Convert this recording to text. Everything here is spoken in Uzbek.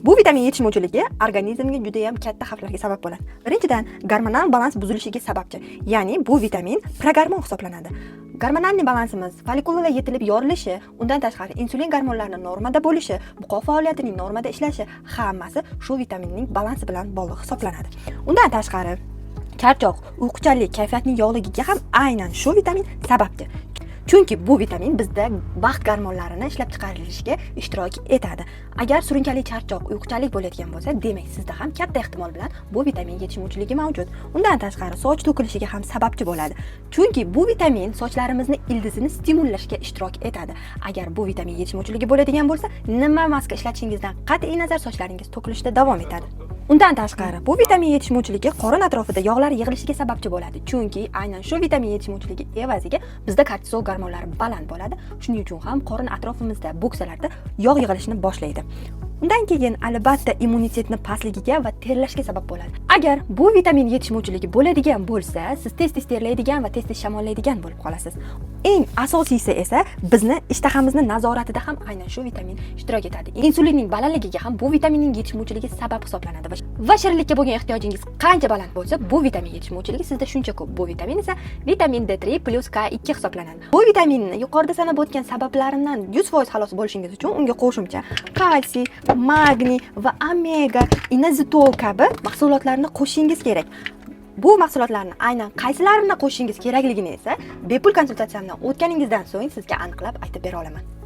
Bu vitamin yetishmovchiligi organizmga juda ham katta xavflarga sabab bo'ladi. Birinchidan, gormonal balans buzilishiga sababchi. Ya'ni bu vitamin прогормон hisoblanadi. Гормональный balansimiz, follikulalar yetilib yorilishi, undan tashqari insulin gormonlarini normada bo'lishi, buqoq faoliyatining normada ishlashi, hammasi shu vitaminning balansi bilan bog'liq hisoblanadi. Undan tashqari, charchoq, uyquchanlik, kayfiyatning yo'qligiga ham aynan shu vitamin sababchi. Chunki bu vitamin bizda baxt gormonlarini ishlab chiqarilishiga ishtirok etadi. Agar surunkali charchoq, uyquchanlik bo'layotgan bo'lsa, demak, sizda ham katta ehtimol bilan bu vitamin yetishmovchiligi mavjud. Undan tashqari, soch to'kilishiga ham sababchi bo'ladi. Chunki bu vitamin sochlarimizni ildizini stimullashga ishtirok etadi. Agar bu vitamin yetishmovchiligi bo'ladigan bo'lsa, nima maska ishlatishingizdan qat'iy nazar sochlaringiz to'kilishda davom etadi. Undan tashqari, bu vitamin yetishmovchiligi qorin atrofida yog'lar yig'ilishiga sababchi bo'ladi. Chunki aynan shu vitamin yetishmovchiligi evaziga bizda kortizol gormonlari baland bo'ladi. Shuning uchun ham qorin atrofimizda, bo'ksalarda yog' yig'ilishni boshlaydi. Undan keyin, albatta, immunitetni pastligiga va terlashga sabab bo'ladi. Agar bu vitamin yetishmovchiligi bo'ladigan bo'lsa, siz tez-tez terlaydigan va tez-tez shamollaydigan bo'lib qolasiz. Eng asosiysi esa bizni ishtahamizni nazoratida ham aynan shu vitamin ishtirok etadi. Insulinning balandligiga ham bu vitaminning yetishmovchiligi sabab hisoblanadi va shirinlikka bo'lgan ehtiyojingiz qancha baland bo'lsa, bu vitamin yetishmovchiligi sizda shuncha ko'p. Bu vitamin esa vitamin D3 plyus K2 hisoblanadi. Bu vitaminni yuqorida sanab o'tgan sabablarimdan 100% xalos bo'lishingiz uchun unga qo'shimcha kalsiy, magniy va omega, inozitol kabi mahsulotlarni qo'shishingiz kerak. Bu mahsulotlarni aynan qaysilarini qo'shishingiz kerakligini esa bepul konsultatsiyamdan o'tganingizdan so'ng sizga aniqlab aytib bera olaman.